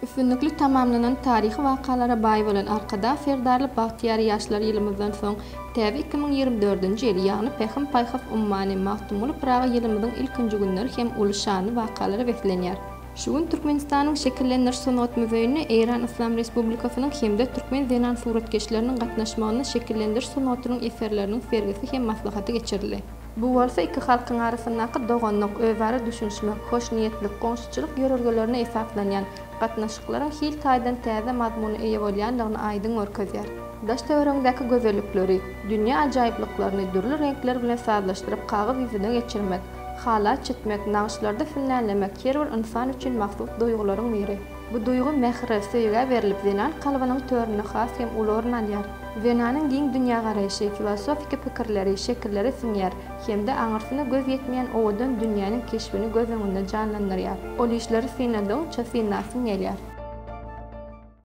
Üstünlikli tamamlanan taryhy wakalara baý bolan Arkadag Serdarly bagtyýar ýaşlar ýylymyzdan soň täze 2024-nji ýyl, ýagny Pähim-paýhas ummany Magtymguly Pyragy ýylymyzyň ilkinji günleri hem uly şanly wakalara beslenýär. Şu gün Türkmenistanyň Şekillendiriş sungat muzeýinde Eýran Yslam Respublikasynyň hem-de türkmen zenan suratkeşleriniň gatnaşmagynda şekillendiriş sungatynyň eserleriniň sergisi hem maslahaty geçirildi. Bu bolsa iki halkyň arasyndaky doganlyk, özara düşünişmek, hoşniýetlik, goňşuçylyk ýörelgelerine esaslanýan gatnaşyklaryň hil taýdan täze mazmuna eýe bolýandygyny aýdyň görkezýär. Daş-töweregiňdäki gözellikleri, dünýä ajaýyplyklaryny dürli reňkler bilen sazlaşdyryp kagyz ýüzüne geçirmek, hala çitmek, nagyşlarda sünnänlemek her bir ynsan üçin mahsus duýgularyň biri. Bu duýgy mähre, söýgä berlip, zenan kalbynyň töründe has hem uly orun alýar. Zenanyň giň dünýägaraýşy, filosofiki pikirleri şekillere siňýär hem-de aňyrsyna göz ýetmeýän owadan dünýäniň keşbini göz öňünde janlandyrýar. Ol işleri synladygyňça synlasyň gelýär.